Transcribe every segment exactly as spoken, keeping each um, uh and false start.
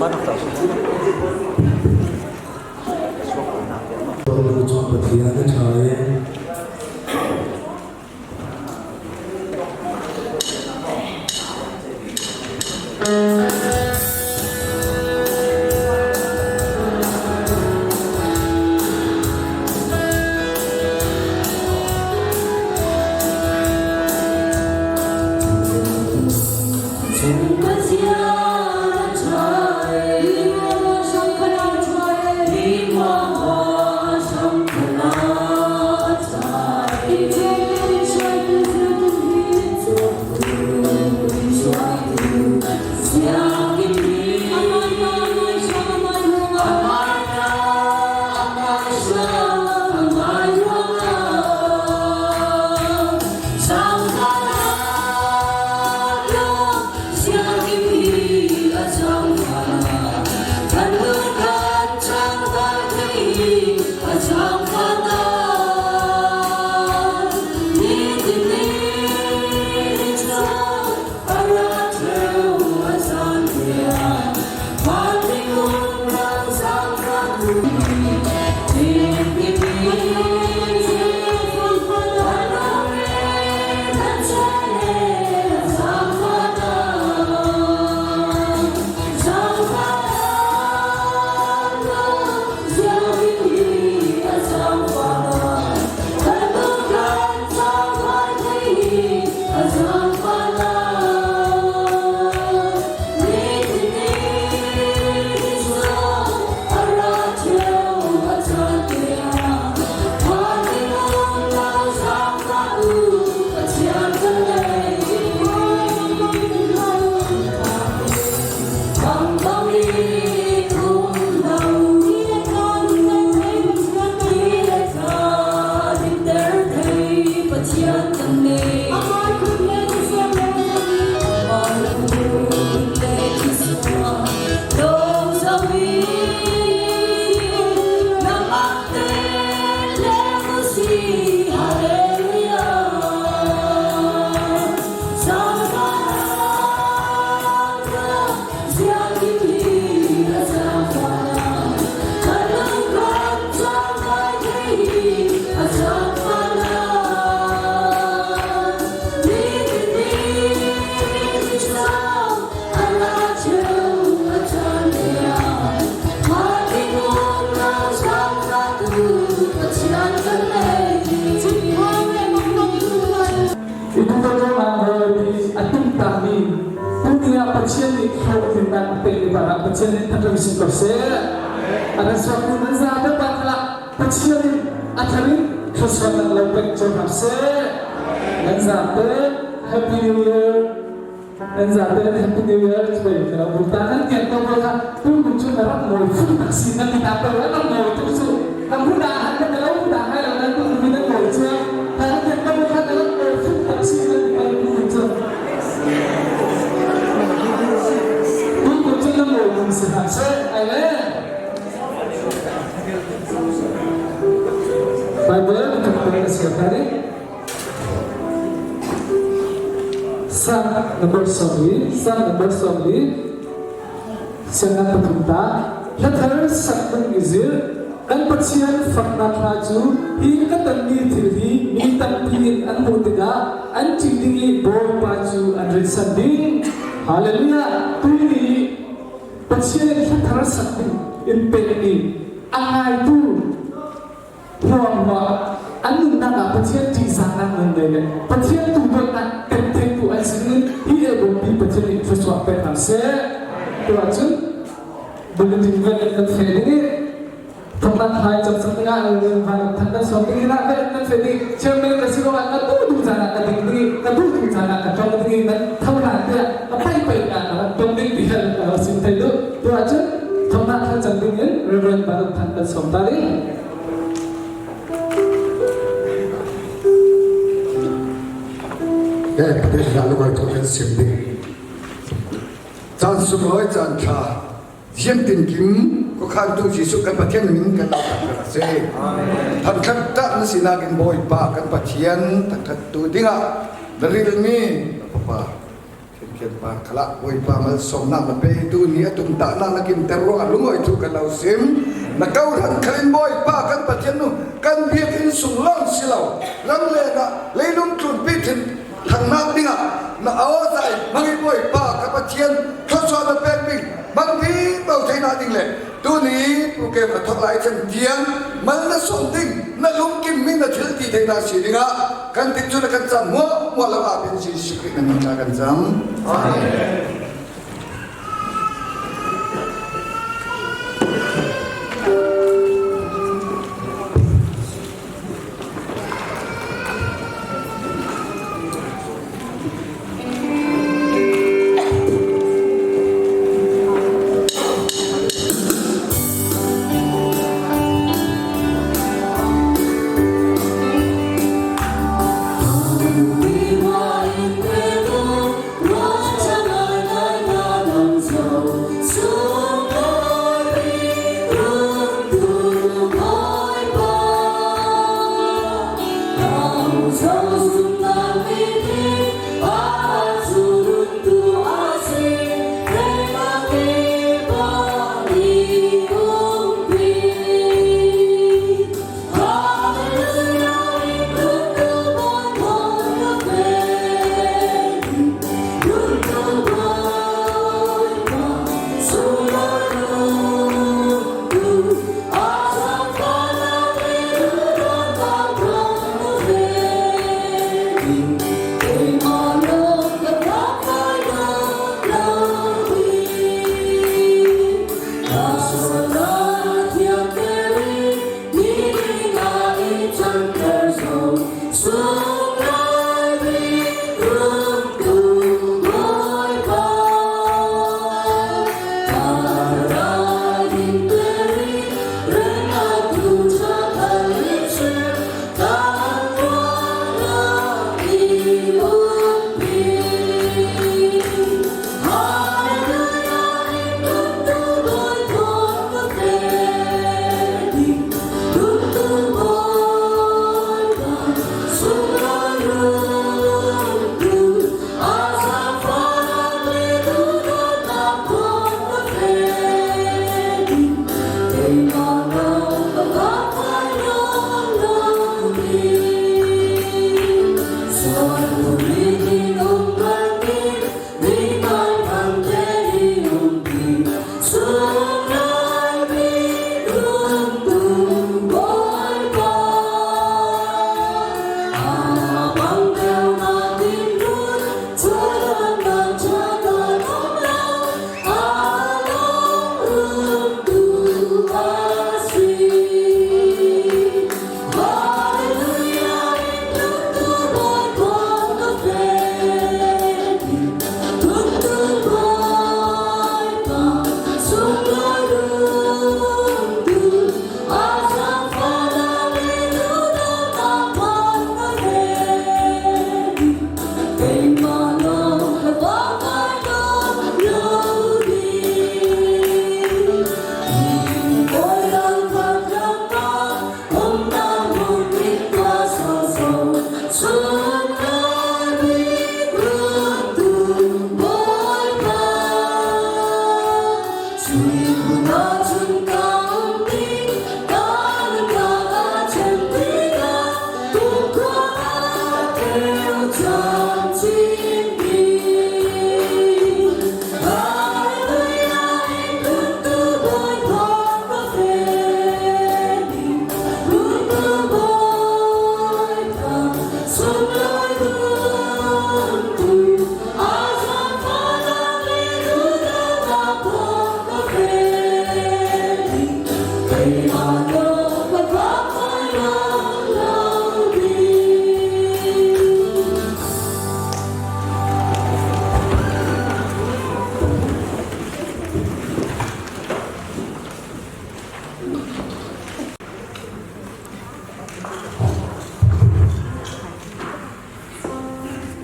Pathian a ṭha e. I duhthusam nang ngawi a tumtahmi, tuni ah Pathian nih thawhtlingnak a peih banah Pathian nih thangṭhat sung ko seh. A kan suaktu nan zate banah Pathian in a thar in thluasuahnak lo pek co hna seh. Nan zate Happy New Year. Nan zate Happy New Year. Cubai ka lo ta nan tiang ko kha. Tukum cun a rak mawi fuk tak si nan ti ta ko a rak mawi tuk su. Kan hmun ah han kan lo ta hai lo nan tukum nan mawi cuang. Kan tiang ko kha a rak mawi fuk tak si nan ti ta ko tukum cun. Tukum cun nan mawi kum si hna seh. Amen. Bible kan kan siap hari. Psalm number sawmli, Psalm number sawmli, siangngakchia pathum ta, hla thar sak ding i zir, kan Pathian faknak hla cu hi ka tanmi thil hi mi tampi in an hmuh tikah an ṭih ding i Bawipa cu an rinsan ding. Hallelujah! Tuni Pathian in hla thar sak ding in pekmi a ngaitu hmuahhmuah an nunnak ah Pathian ṭihzahnak nan ngei le Pathian duhdawtnak kan theihtu an si dingin hi album hi Pathian nih thluasuah pek hna seh. Tuah cun bulletin van kan feh ding i thawknak hla cam sak dingah van kan kan sawm ding i van kan feh ding. Chairman ka si ruangah ka duh duh caan ah ka ding ding i ka duh duh caan ah ka ṭong ding i nan tho hlan tiah ka paih paih hna ka ṭong ding ti kha ka sim thei duh. Tuah cun thawknak hla cam ding in Reverend Balup Than kan sawm ta ding. Ke Pathian hna lungawithawn kan sim ding. Caan sunglawi caan ṭha, Ziam Tin Kim, khuakhan tu Jesuh kan Pathian min kan lo thangṭhat a si. Thangṭhat dah na sinak in Bawipa kan Pathian thangṭhat tu dingah na rilmi na papa Ken pa khalah Bawipa malsawmna na pe, tuni a tumtahna na kimter ruangah lungawi thu kan lo sim. Na kohran khalin Bawipa kan Pathian nu, kan biakinn sung lawng si lo, ram lenah leilung tlunpi thin thangnak dingah na aw zai hmang i Bawipa ka Pathian, thluachuah na pek ding hmang ding lo theihna ding le tuni program a thawk lai chan tiang mal na sawm ding, na lungkim mi na thil ti theihna si dingah kan tikcu na kan cam muahmuah lo ah pin Jesuh Khrih na hmang kan cam. Amen.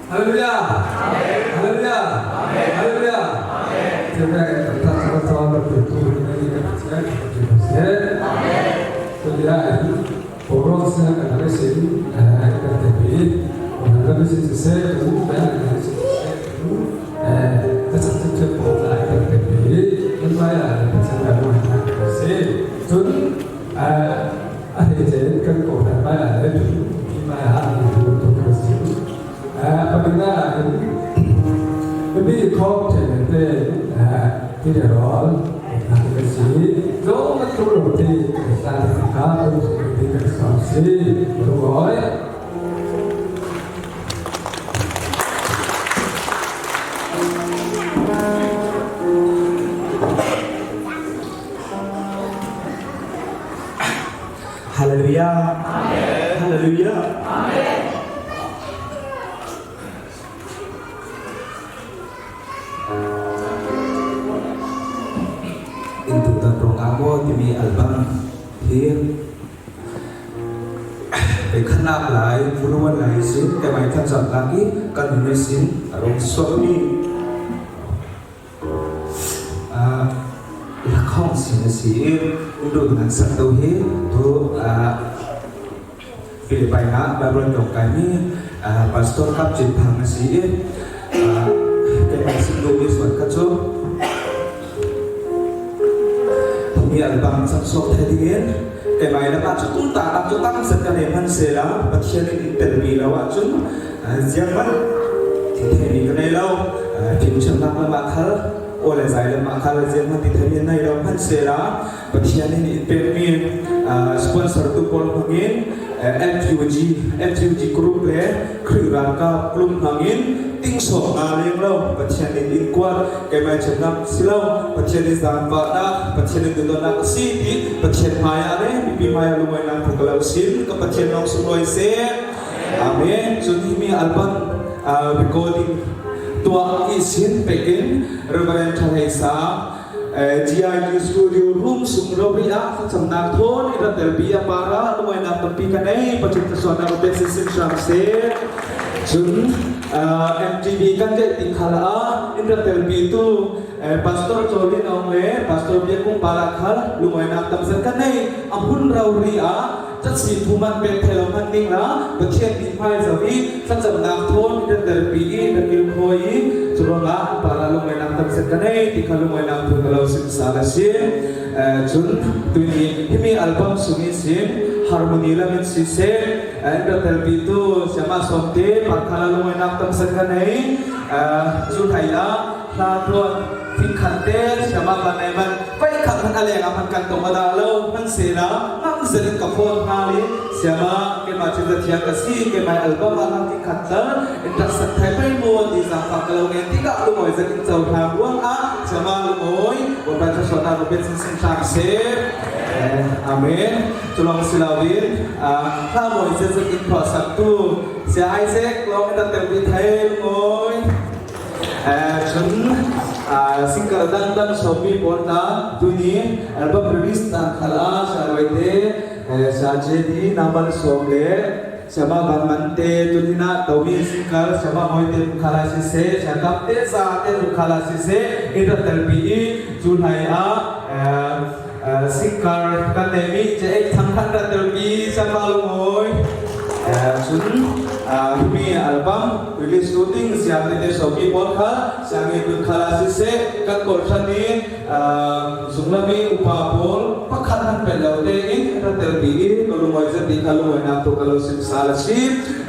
Hallelujah. Hallelujah. Hallelujah. Tok chelete, eh, ti de rol, eh, na te si, zo na tu lo ti, eh, sa ti ka, tu si ti ka sa si, tu oi. Hallelujah. Amen. Hallelujah. Amen. In tuk tan rong amo timi album hi. Pei khanak lai, puluan lai sin, te mai than zam lai, kan ni sin, rong sok ni. Ah, la khong sin si, in tuk nan sak tu hi, tu, ah, Philippi nga Bible tong kai ni, ah, Pastor Kap Chin Thang na si, ah, keimai sim duh mi suan khat chu. Himi album chak suak thei dingin, keimai lam ah chu tum tak tak chu tam zet ka nei hman sela, Pathian in in telpi lo ah chun, ah, ziang man ti thei mi ka nei lo, ah, fimthiamnak lam ah khal, aw le zai lam ah khal ziang man ti thei mi nei lo hman sela, Pathian in in pekmi, ah, sponsor tu pawl hmangin, eh, F U G, F U G group le Khrih ralkap group hmangin ting sawm nga leng lo Pathian in in kuat, keimai chennak si lo, Pathian in zangfahnak, Pathian in dundonnak a si ti Pathian hmai ah le mipi hmai ah lungawina thu ka lo sim, ka Pathian nong sunglawi seh. Amen. Cun himi album, ah, recording tuah ihsin pekin Reverend Thalhei Sang, eh, G I G Studio Room sung rori ah thlacamnak thawn in rak telpi a par ah lungawina tampi ka nei, Pathian thluasuahnak a pek sin hram seh. Cun, ah, M T V kan zeih ti khal ah in rak telpitu, eh, Pastor Cawlin Awng le Pastor Bia Kung par ah khal lungawina tam zet ka nei, a hmun rori ah Catsi thu man pek thei lo hmanh ding la, Pathian nih hmai zoh i thlacamnak thawn in rak telpi i rak kilkhawi i, cu ruangah an par ah lungawina tam zet ka nei ti kha lungawina thu ka lo sim sal a si. Eh, cun tuni himi album sung ihsin harmony lam in siseh, eh, in rak telpitu Siamah Sawmte par kha lungawina tam zet ka nei. Eh, cu hlei ah hla tuan thingkhat te Siamah Van Nai Man Paih khat hmanh a leng ah hmanh kan tong a dah lo, hmanhsehla, ngamh zet in ka phone hna i, Siamah, keimah cu zathiang ka si, keimah album ah hla ti khat tal, in rak sak thai pei maw ti zaangfah ka lo ngen tikah lungawi zet in cohlang ruangah, Siamah lungawi, Bawipa thluasuahnak ka pek sin hram seh. Eh, Amen. Cu lawng si loin, ah, hla mawi zetzet in phuahsaktu, Sia Isaac, lawng in rak telpi thei, lungawi. Eh, cun, ah, singer dangdang sawmmi pawl tla tuni album release tang khal ah Sia Luaite, eh, Sia J D Namal Sawm le Siamah Van Mante, tuni hin ah tomi singer Siamah Mawite Rukhala siseh, Sia Kapte Zate Rukhala siseh, in rak telpi i cu hlei ah, eh, Eh, singer kan nehmi J X Thang khan rak telpi, Siapa lungawi. Eh, cun, ah, himi album release tu ding siangtete sawmmi pawl kha, siangngei tun kha la siseh, kan kawlhran i, ah, zunglam i upa pawl pakhat hman pet lo tein rak telpi i, ka lungawi zet ti kha lungawinak tu ka lo sim sal a si.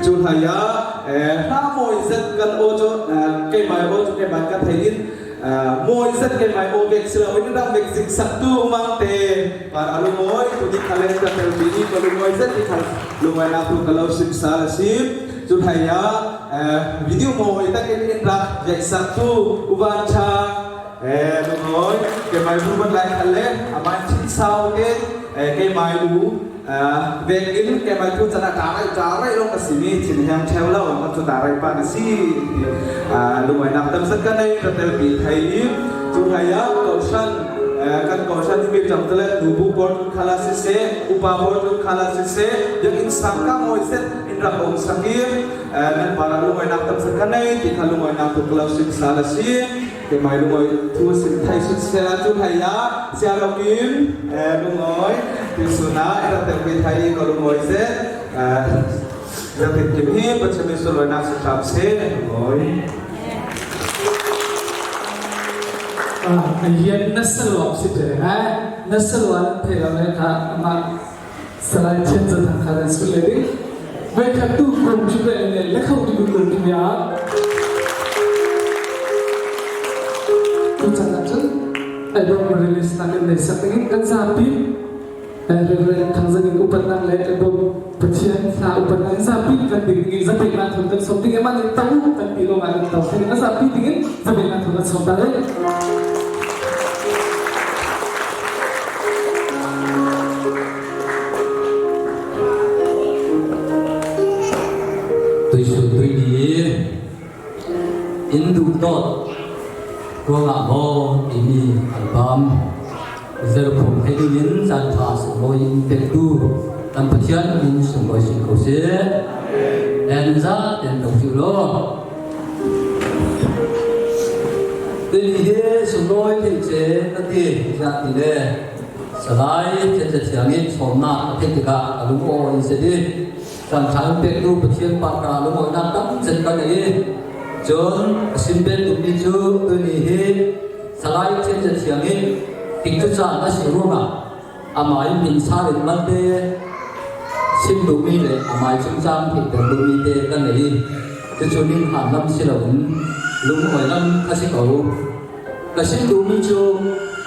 Cu hlei ah, eh, hna mawi zet kan aw cu, eh, keimai aw cu keimai ka thei in, Aa, mawi zet keimai aw vek si lo, in rak vek zingsaktu umangte, para lungawi, tu ni kha le ka telpi i ka lungawi zet ti kha lungawinak tu ka lo sim sal a si. Cu hlei ah, aa, video mawi takin in rak vek saktu uvan ṭha, ee, lungawi, keimai bu ban lai kha le, amah in thin sau te, ee, keimai u, Aa, vekin keimai thu can ah ṭa rih, ṭa rih lawng ka si mi, Chin Hiang ṭheu lo, kan cu ṭa rih pa na si, ti, aa, lungawinak tam zet ka nei, ka telpi thei i, cu hlei ah kohhran, aa, kan kohhran himi ṭang te le, nubu pawl ṭum kha la siseh, upa pawl ṭum kha la siseh, biakinn sang ka mawi zet in rak um sak i, aa, nan par ah lungawinak tam zet ka nei, ti kha lungawinak tu ka lo sim sal a si. Keimai lungawi thu sim thei sut seh, cu hlei ah Sia Lo Kim, eh, lungawi, ti sun ah i rak telpi thei i ka lungawi zet, eh, Sia Lo Kim hi Pathian min sunlawinak si hram seh, lungawi. Ah, a hian na saluam si te, eh? Na saluam thei lo le kha, amah Salai Thian Za Thang kha nan sulh le ding. Voikhat tu kong cu peh le, le kho tu kong cu peh. Sana chun album release na kan nei sak dingin kan zapi, eh, Reverend Thangzangin upat nang le album Pathian hla upat nang zapi kan ding dingin zapek na thun kan som ding, eman in tau kan ti lo ngai kan tau kan zapi dingin zapek na thun kan som ta le. Tuisu tui ni. In duh dawt ruangah maw timi album zerphung thei dingin zan ṭha sunglawi in pektu kan Pathian min sunglawi sin ko seh. En za ten to fiu law. Tui ni hi sunglawi thei che ka ti, ziah ti le Salai Thianzia Thiang in sawmnak a theih tikah a lung aw in si dih. Kan ṭha in pektu Pathian pahra lungawinak tam zet ka nei. Cun a sim pek tummi cu tuni hi Salai Thianzia Thiang in tikcu caan a si ruangah amai hmin sa in malte sim duhmi le amai cungcang theihter duhmi te ka nei. Cucu ning han lam si loin lungawi lam kha si ko. Ka sim duhmi cu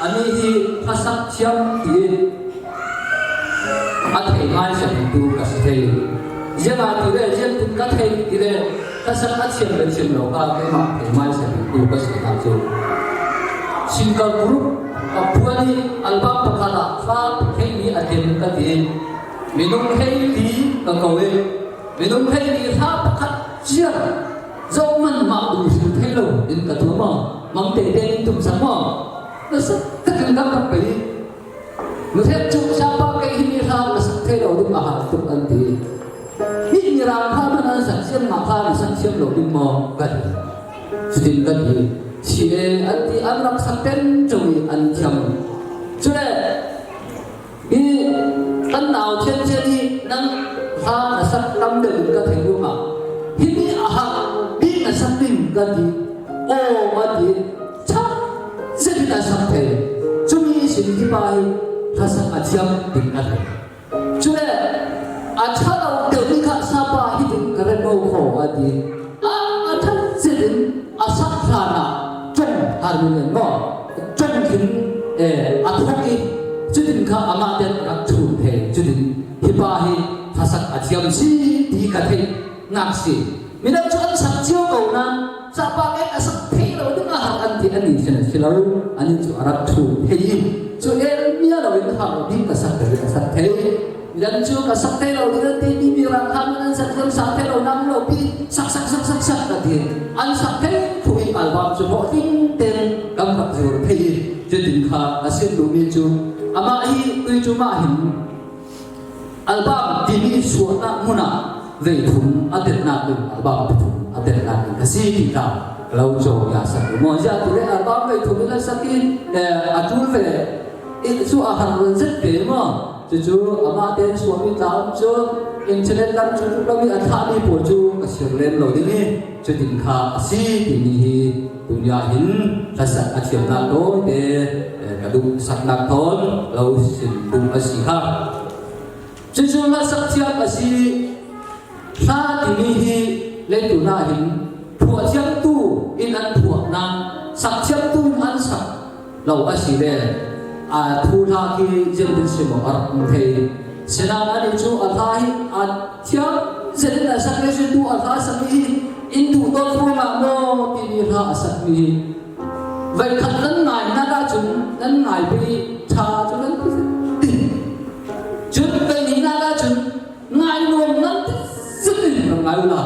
anih hi hlasak thiam tiin a thei hmaisa biktu ka si thei. Ziangahtile ziangtin ka thei tile hlasak a thiam le thiam lo kha keimah thei hmaisa biktu ka si hna cu. Single group a phuan i album pakhat ah hla theihmi a tim ka ti. Minung hei ti ka ko i minung hei ti hla pakhat ciar zohman mah duh hrim thei lo in ka tuah maw? Mang tete in tumsak maw? Na sak takin ka kap pei. Nuhriat cu, "Siapa kei himi hla na sak thei lo ding a har tuk," an ti. "Hi Mirang hla hmanh an sak, ziangmah hla na sak thiam lo ding maw?" ka ti. Cutin ka ti. "Si e," an ti, an rak sak ten co i an thiam. Cule, "Hi kan nau thianchian hi nan hla na sak tam deuh in ka thei ruangah himi a har bik na sak ding," ka ti. "Aw," a ti. Chap zet in a sak thei. Cumi ihsin hi pa hi hlasak a thiam ding a thei. Cule a ṭha lo deuh ni kha sapa hi ding ka ret lo kho a ti. A, a ṭhat zet in a sak hlanah ṭong har nen maw? Ṭong khin, eh, a thawk i cutin kha amah ten a rak ṭhum thei. Cutin hi pa hi hlasak a thiam si ti ka theih nak si. Midang cu an sak cio ko nain, "Sapa kei a sak thei lo ding a har," an ti, anih sin a si lo, anih cu a rak ṭhu thei i, cu el mia lo in har bik ka sak thei, a sak thei. Midang cu ka sak thei lo ding an ti, mi, mi rang kha min an sak, kan sak thei lo, nam lo pi, sak, sak, sak, sak, sak ka ti. An sak thei thlu i album cu hlawhtling tein kan rak zuar thei i, cutin kha a sin duhmi cu amah hi tui cu mah hin Album timi suahnak hmun ah vei thum a tennak in album pathum a tennak in a si ti kha ka lo caw ya sak i maw? Ziah ti le album vei thum in a sak i, eh, a ṭul ve i cu a har zet ve maw? Cucu amah tein suahmi tla um cu internet lam cu tuk lo i a thlahmi pawl cu ka sir lem lo ding i cutin kha a si timi hi tuni ah hin hlasak a thiamnak tawite, eh, ka duhsaknak thawn lo sin tum a si kha. Cucu hlasak thiam a si. Hla timi hi leitun ah hin phuah thiamtu in an phuah nain sak thiamtu in an sak lo a si le, aa, thuhla khi ziangtin si maw a rak um thei. Sinain anih cu a hla hi aa thiam zet in a sak le cu tu a hla sakmi hi in duh tawn ruangah maw timi hla a sakmi hi veikhat nan ngainak ahcun nan ngai pei i ṭha cu nan ti. Cun vei nihnak ahcun ngai nuam nan ti zet in nan ngai ula.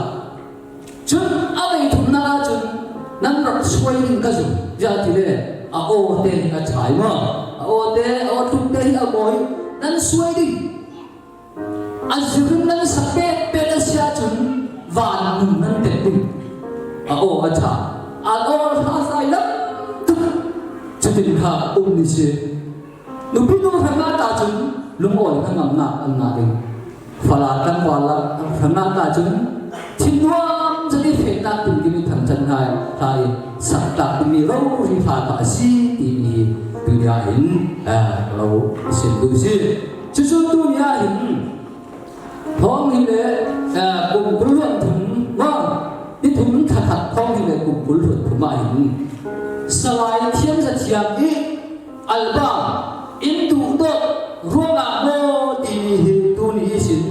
Cun a vei thumnak ahcun nan rak suai ding ka zumh. Ziah ti le a aw te hi a ṭha i maw? A aw te, a aw tluk te hi a mawi. Nan suai ding. A zir in nan sak pek pek a si ahcun van nun nan tek ding. A aw a ṭha. A aw hla zai lam tuk. Cutin kha um ni si. Nupi nu hrangah ta cun lungawi hnangamnak an ngah ding. Fala tlangval hrangah ta cun thinnuam zet i fehnak tinkim i thangṭhat hna i sak tlak dingmi rori hla kha a si timi hi tuni ah hin, eh, ka lo sim duh si. Cucu tuni ah hin thawng hi le, eh, kum kul hluan thum, maw? Ni thum thakhat thawng hi le kum kul hluan thum ah hin Salai Thianza Thiang i album In Duhdawt Ruangah Maw timi hi tuni i sin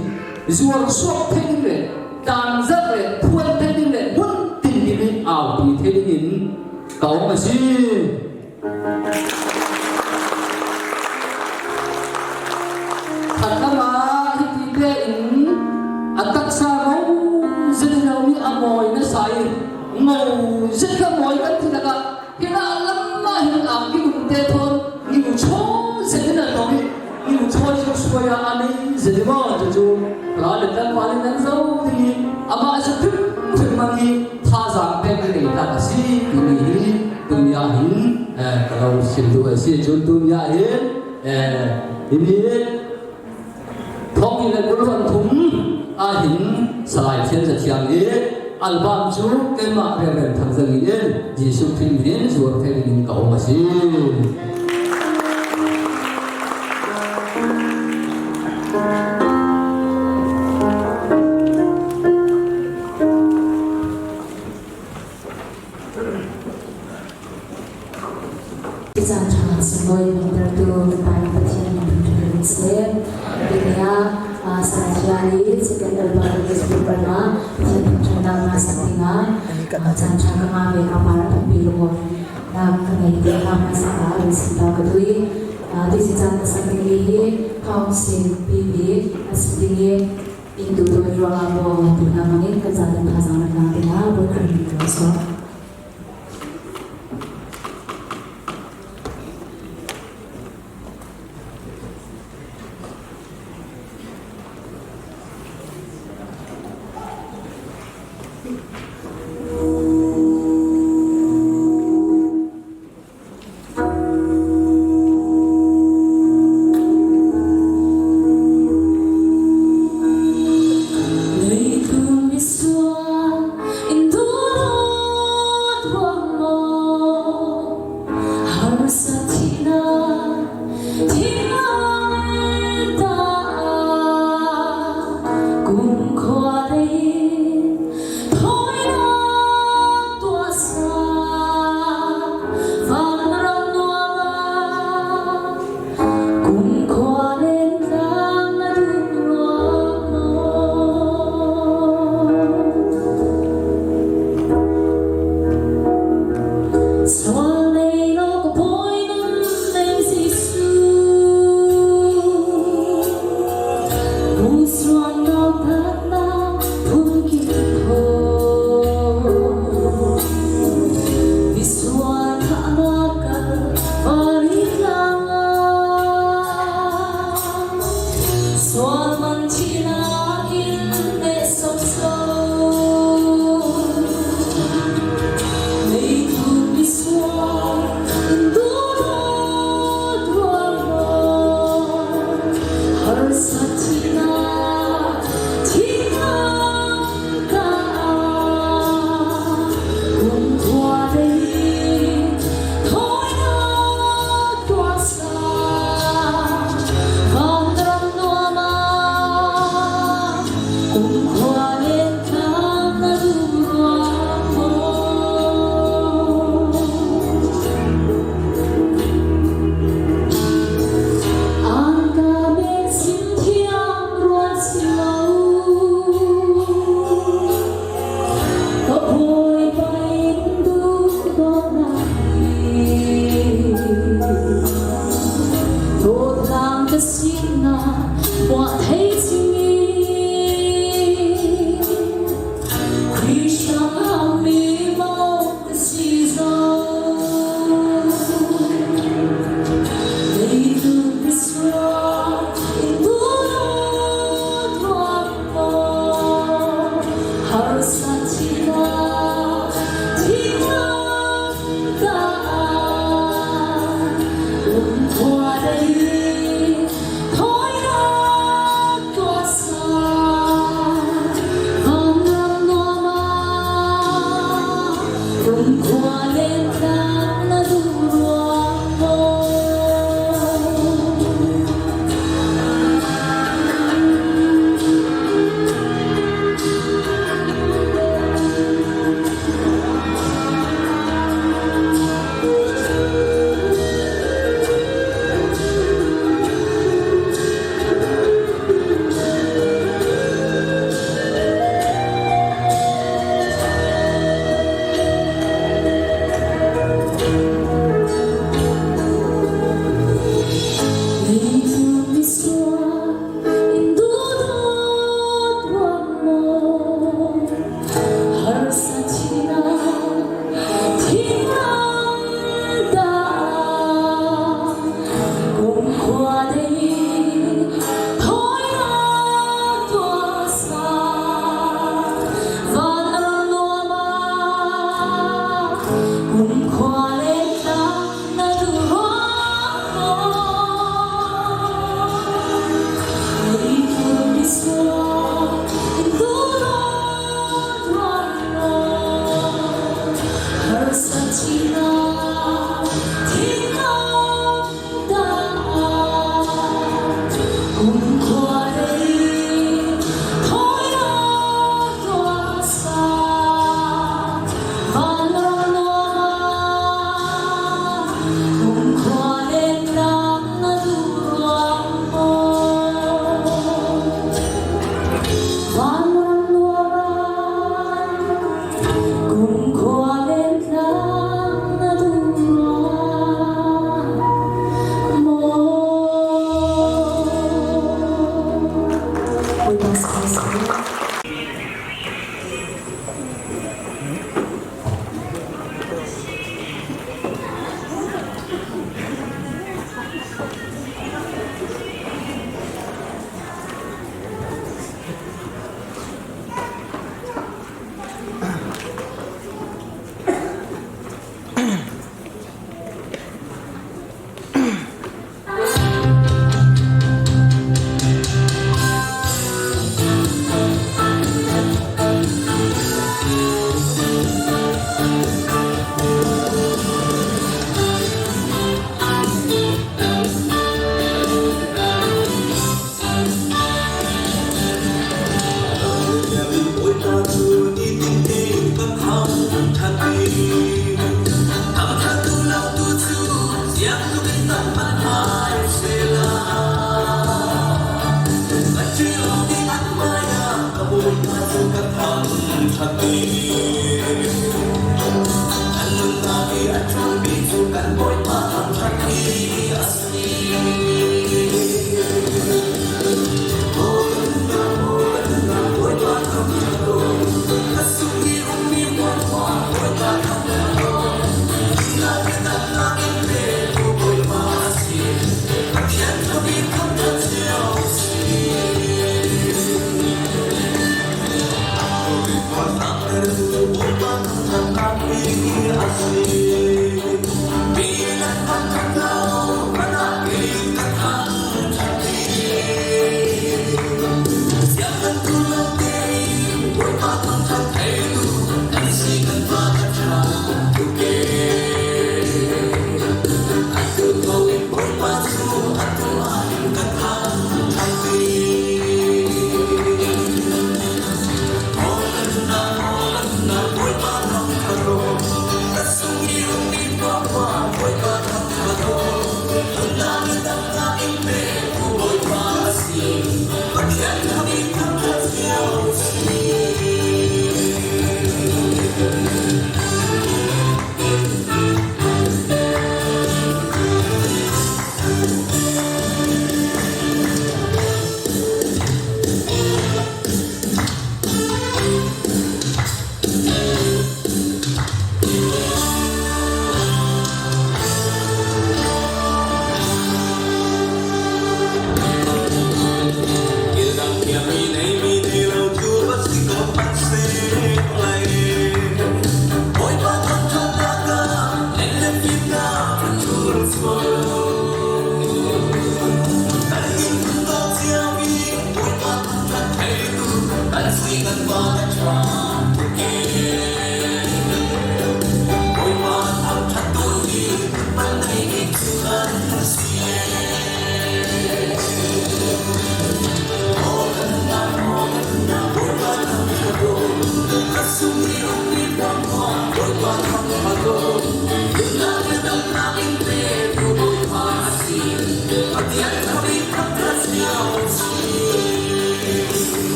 zuar suak thei ding le danzat le phuan thei ding le mun tin ding i aupi thei dingin ka um a si. Khat lama hiti tein a taksa ngo zet lo ni a mawi nasa i ngo zet ka mawi kan ti laka hina lama hin a ki um te thon ni u chaw zet na tong i ni u chaw zet suai a a nei zet i maw chu chu la le kan pa le nan zo ding i ama a zet phim phim mang i tha zang pek ni nei ta ka si ti ni hi. Tunia hin, eh, ka lo sim duh a si chun tunia hin, eh, hi ni thawng ni le kul hon thum a hin Salai Thianza Thiang i album chu keimah Reverend Thangzang in Jesu Khrih min in zuar thei dingin ka um a si. Kizan ṭha sunglawi bawngtertu ka Pa Pathian min thangṭhat in se. Tunia, ah, Salai Thianza i second album release program ah Pathian thangṭhatna hmasa dingin, ah, zan ṭha ka ngah ve ka Pa Pathian lungawm na ka ngei te ka hmasa a run sin ta ka duh i, ah, tuizinchan ka sak ding hi Council P B a si ding i In Duhdawt Ruangah Maw tina mangin kan zaten thazang na kang tina bawk kring rin ro so.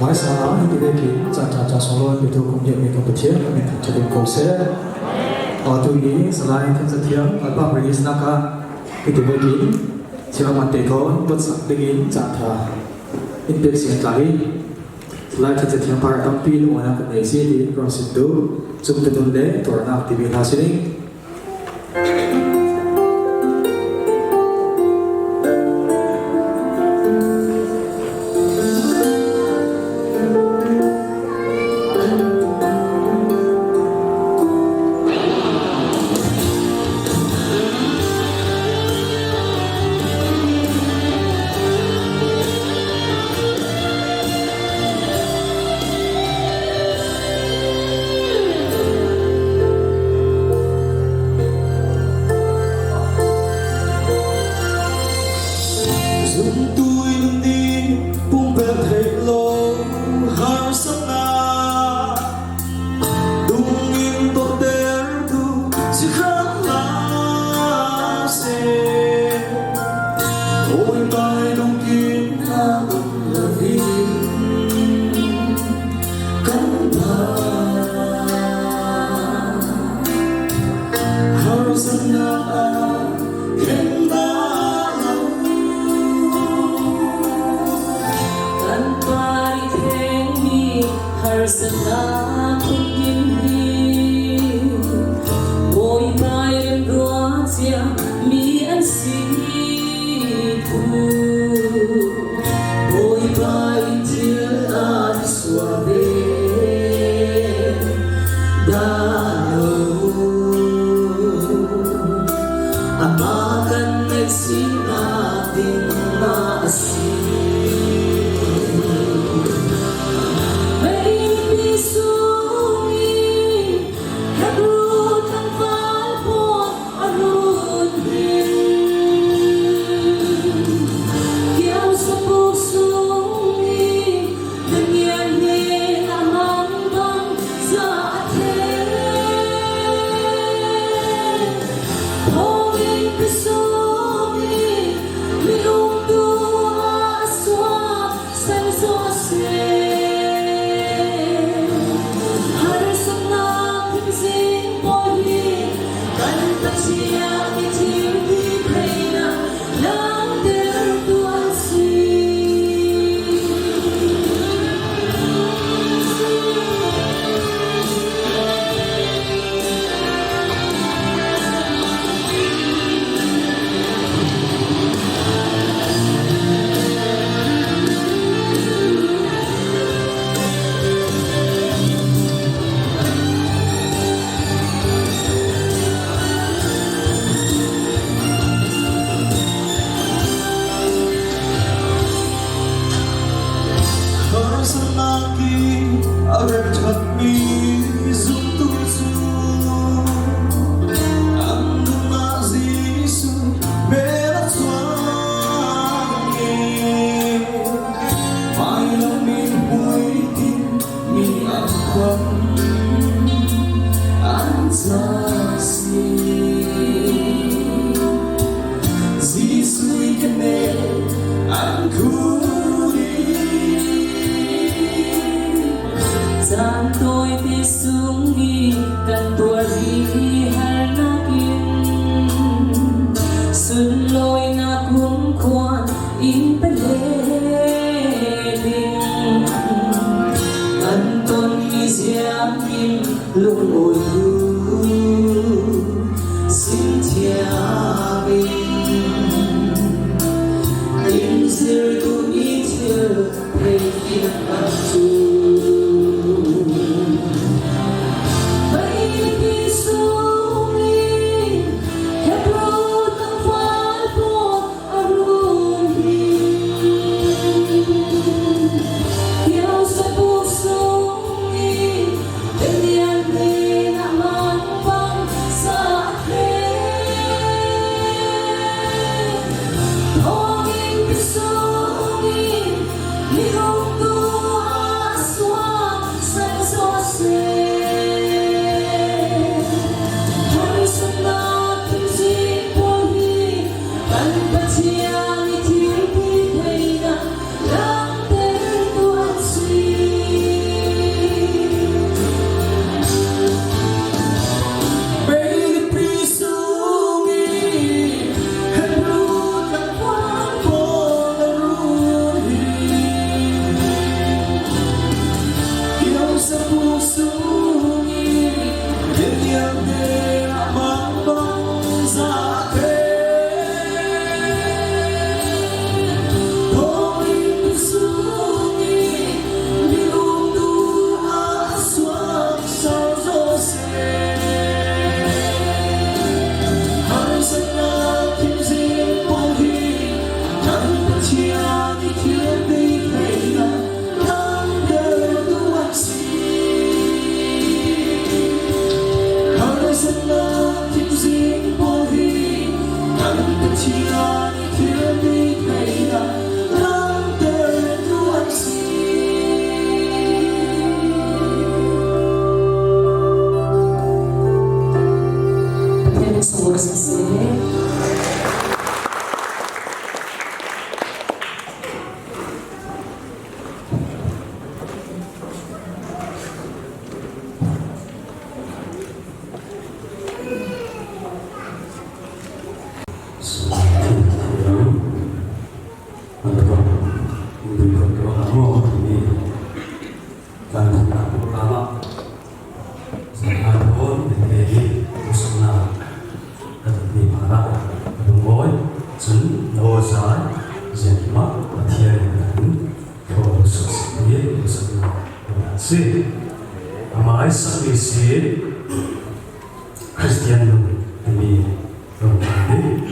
Hmaisa ah hiti vekin caan ṭha ṭha sung lo in biatu kum lianmi kan Pathian min thangṭhat in ko seh. Aw, tuni Salai Thansa Thiang album release nak ah hiti vekin Siva Mante thawn tuatsak dingin caan ṭha in pek si an tlak hi. Salai Thansa Thiang par a tampi lungawina kan nei si tiin kan sim duh. Zumtu nun le tuarnak timi hla si ning. Zumtu in nih pumpek theih lo harsatna dungin tawhtertu si hram hlah seh. Bawipa ih lungkimna um loin kan pha harsatna ah khen dah lo. Kan Pa ih khengmi harsatna thawkin hi Bawipa ih remruat ciami an si thu Bawipa ih thil an suak ve dah lo. Amah kan ngaihsutna ding mah a si. Meipi sung ih Hebru tlangval pawl a run ding, kiang sapuk sung ih Daniel nih a mangbang za a thei. Thawngin pisawng ih mi Amai sakmi si Christian nun timi nun timi.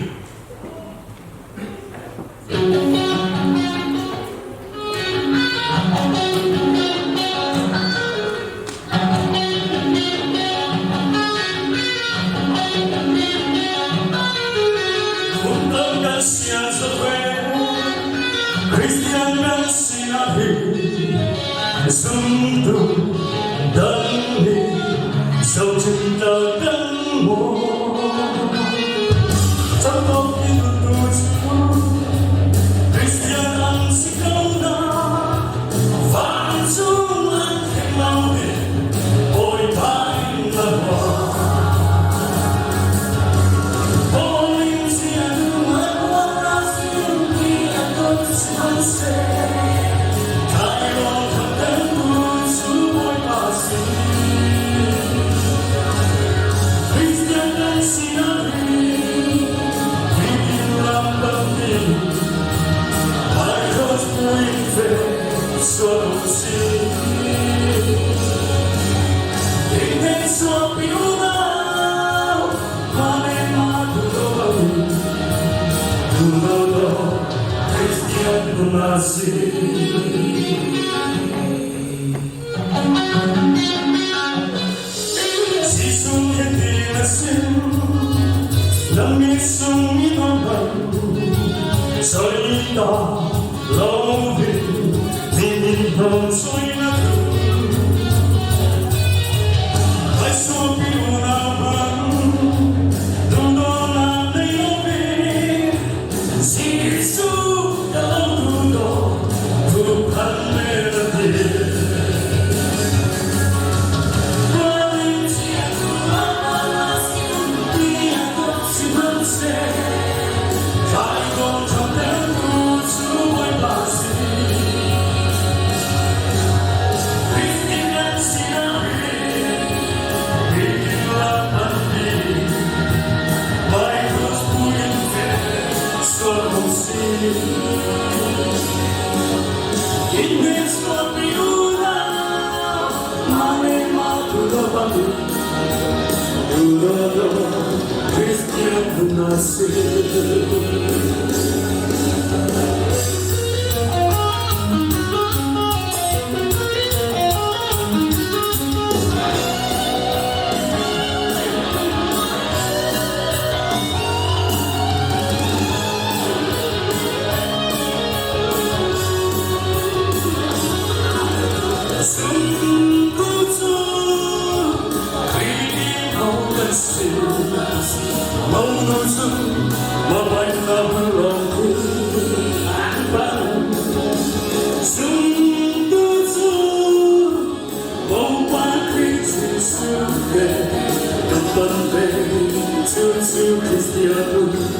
Christian Christian,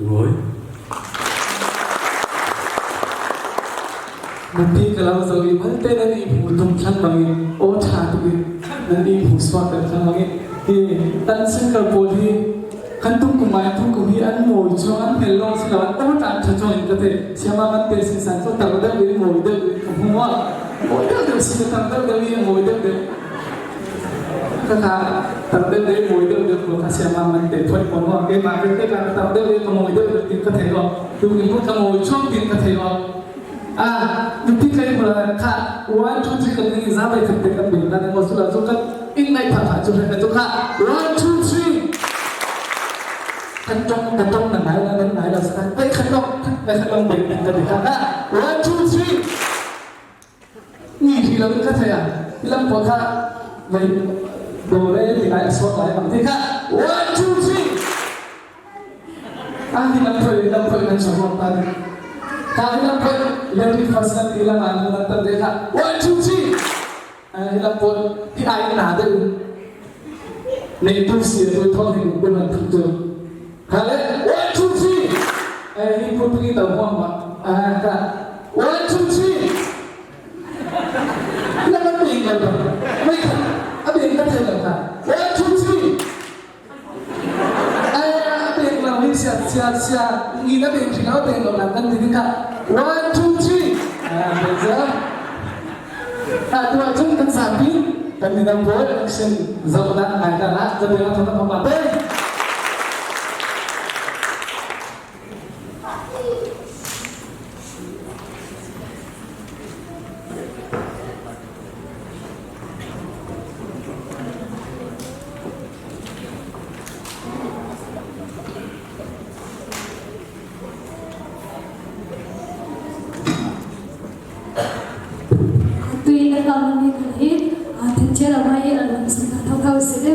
Ngoi, Pi ka lo zo i malte nan i bu tum thlang bangin, aw tha tukin nan i bu suak kan thlang bangin. Hi tan singkar pawl hi kan tung kum mai tung kum hi an mawi chuang an hmel lawng si lo an aw tan tha chuangin ka thei. Siama man te sin san chu tar deuh in mawi deuh in ka hmu a. Mawi deuh deuh si ka tar deuh deuh in mawi deuh deuh. Ka kha tar deuh deuh in mawi deuh deuh ko ka siama man te phoi pon maw. Keima ke te ka tar deuh deuh ka mawi deuh deuh tin ka thei lo. Tukin ka mawi chuang tin ka thei lo. Ah, nupi ka i hula kha, one, two, three kan ning za bai thak te kan bil na mo sula chu kan in nai pha pha chu he ka chu kha, one, two, three. Kan tong, kan tong na nai la, nai la sa. Bai kan tong, bai kan tong bai kan di kha. One, two, three. Ni hi la ka thaya. Lam po kha, bai do re ni nai so lai bang di kha. One, two, three. Ah, hi lam phoi, lam phoi kan sa mo ta ni. Ka hi lam phoi, lam di first lam di lam anu lam ta de ka. One, two, three. Ah, hi lam phoi, hi ai na de. Nei tu si tu thong hi ku na tu tu. Ka le, one, two, three. Eh, hi pu pu ni ta mo ma. Ah, ka. One, two, three. Lam a ding lam ta. Mai ka. A ding ka te lam ka. One, two, three. Ai, a beng lo hi sia, sia, sia. Ngi na beng ri lo, beng lo kan kan ding ka. One, two, three. Ah, beng zo. Ah, tua chun kan sa pi. Kan ni dang boy, action. Zo na, ai ka na, zo beng lo, zo na, ma beng. Tui na ka mani kan hi, a, thin che la mai, a, lam sung ka thau thau si le.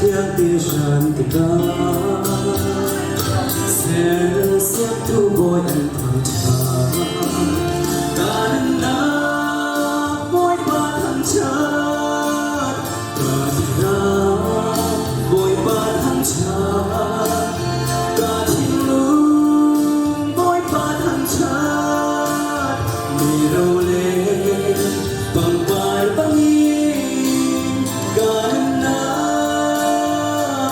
Siangte zan tikah, Ser siamtu Bawi an thangṭhat. Ka nunnak Bawipa thangṭhat, ka thlarau Bawipa thangṭhat, ka thinlung Bawipa thangṭhat, miro le pangpar bangin ka nunnak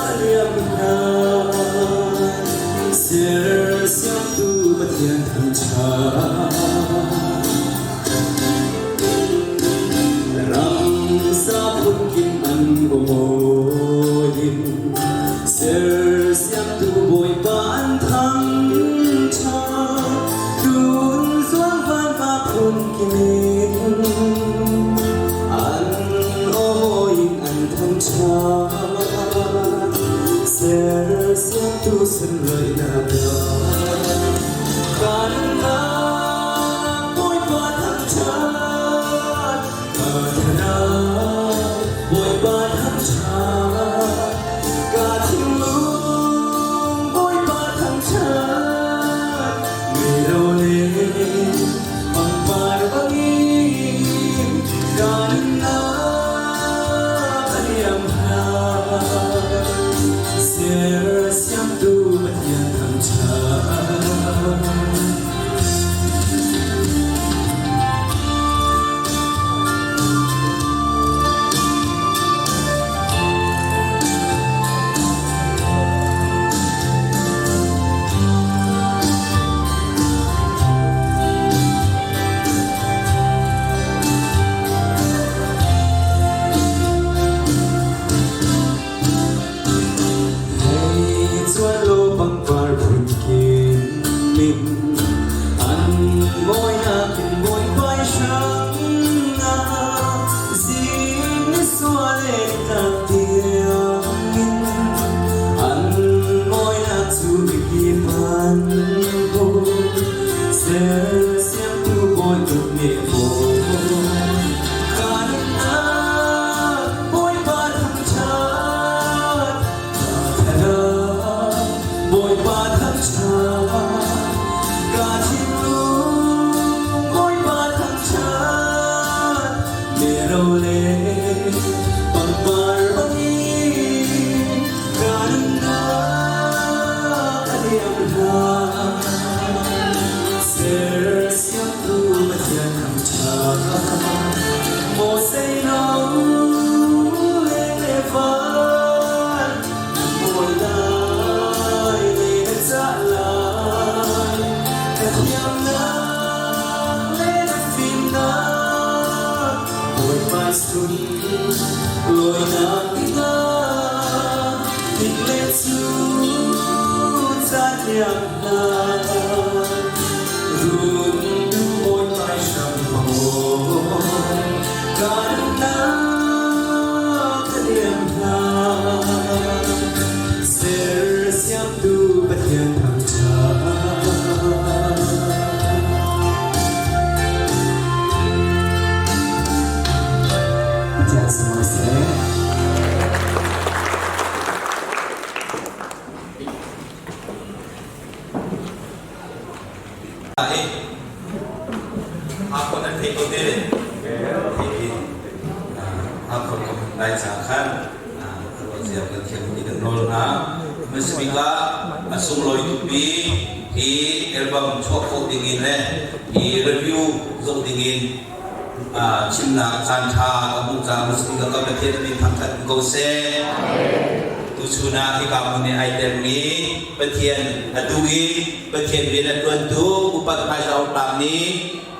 a liam hna. Ser siamtu Pathian thangṭhat. Ramsa phunkim an aw in, Ser siamtu Bawipa an thangṭhat. Tun zuang vanvak phunkim in an aw in an thangṭhat. Ser siamtu sunlawinak ah, ka nunnak Bawipa thangṭhat, ka thlarau Bawipa thangṭhat, ka thinlung Bawipa thangṭhat, miro le pangpar bangin ka nunnak a liam hna. Ser siamtu Pathian thangṭhat. Hei cuan lo pangpar phunkim in, an mawinak in Bawipa i hrang ah, zing nisual le tak tiang in, an mawinak cu biapi pan bu. Ser siamtu Bawi tuk nih bu. Ka nunnak Bawipa thangṭhat, ka thlarau Bawipa thangṭhat, ka thinlung Bawipa thangṭhat, miro le pangpar bangin ka nunnak a liam hna. Ser siamtu Pathian thangṭhat. Mawsei no le le van, na bawi lai le na cah lai, na thiamnak le na fimnak, Bawipa sun lawinak dingah, dik le cu caan liam hna. Run Bawipa i hrang hmang aw, ka nunnak a liam hna. Ser siamtu Pathian thangṭhat. Pathian sawm seh. Ai, a khawh nan thei ko te. Thei hi. A khawh ko lai ca khan, a, a ruah zia kan thiam hi kan nawl hna. Masmika a sunglawi tupi hi album chuah khawh dingin le hi review zoh dingin Aa, chimnak caan ṭha ka hmuh caah Muslim ka, ka Pathian min thangṭhat ko seh. Tuchun ah hika hmun i ai termi Pathian atu i Pathian rian a ṭuantu upat hmaizah tlak nih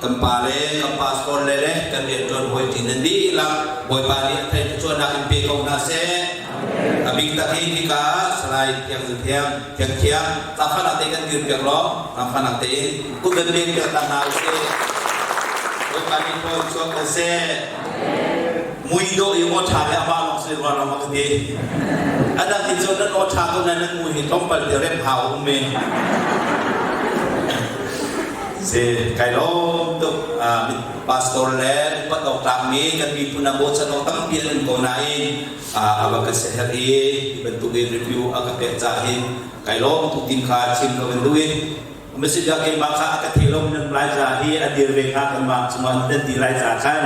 kan pa le kan pastor le le kan rianṭuan hawi ṭi nan dihlak Bawipa nih a thei cuahnak in pe ko hna seh. A bik tak in hika Salai Thiang Zu Thiang Thiang Thiang, zaangfahnak te kan dirpiak law, zaangfahnak te in kut kan dirpiak ta hna usih. Bawipa nih thawi chuak ko seh. Mui dawh i aw ṭha le amah lawng si ruah lawng a ka ti. A dang hi cu nan aw ṭha ko nan, nan mui hi tlawmpal ti rem hau um i. Sia, ka lawm tuk, ah, pastor le upat awk tlak mi kan miphun ah bochan awk tampi an um ko nain, ah, a va ka sehel i, i bantuk in review a ka pek ca hin ka lawm tuk ding kha chim ka van duh i, a masi bia keimah kha a ka thei lo nan lai ca hi a dir ve kha kan mak chungah nan ti lai ca khan,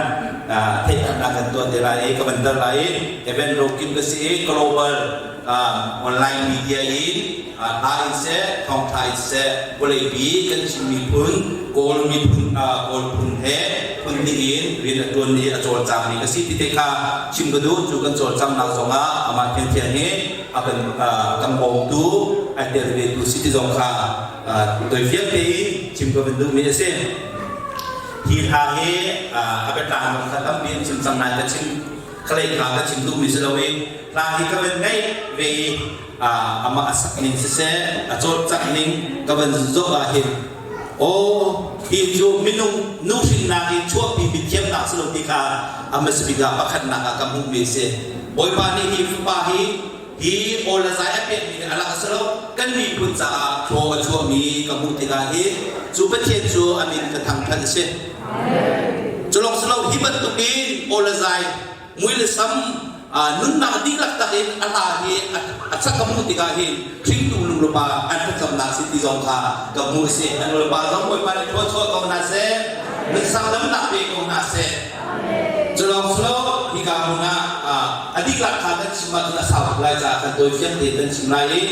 ah, theih khatna kan tuah te lai i ka van tar lai i, Evan Rokim ka si i, global, ah, online media in, ah, hla in seh, thawngtha in seh, vawleipi kan chim miphun, Kawl miphun, ah, Kawl phun he phun tiin rian a tuan i a cawlcang mi ka si ti te kha chim ka duh. Cu kan cawlcangnak zongah amah thiangthiang hi a kan, ah, kan bawmtu, a tel vetu si ti zong kha, ah, doifiang te i chim ka van duh mi a si. Hi hla hi, ah, a biatlang zong kha tampi an chim cang nain ka chim, khalei kha ka chim duh mi si lo i, hla hi ka van ngaih ve i, ah, amah a sak ning siseh, a cawlcang ning ka van zoh ah hin, aw, hi cu minung nu hrinnak i chuahpi mithiamnak si lo ti kha a masi bik ah pakhatnak ah ka hmuh mi si. Bawipa nih hi fapa hi, hi aw le zai a pekmi a lak a si lo, kan miphun caah thaw a chuahmi ka hmuh tikah hi, cu Pathian cu a min ka thangṭhat a si. Cu lawng si lo, hi bantukin aw le zai, mui le sam, aa, nunnak dihlak takin a hla hi a, a sak ka hmuh tikah hin hringtu nu le pa an thlacamnak si ti zong kha ka hmuh a si. A nu le pa zong Bawipa nih thluachuah ko hna seh, nun sangdamnak pe ko hna seh. Cu lawng si lo, hika hmun ah, aa, a dihlak kha kan chim ahcun a sau lai caah kan tawi fiang tein kan chim lai i,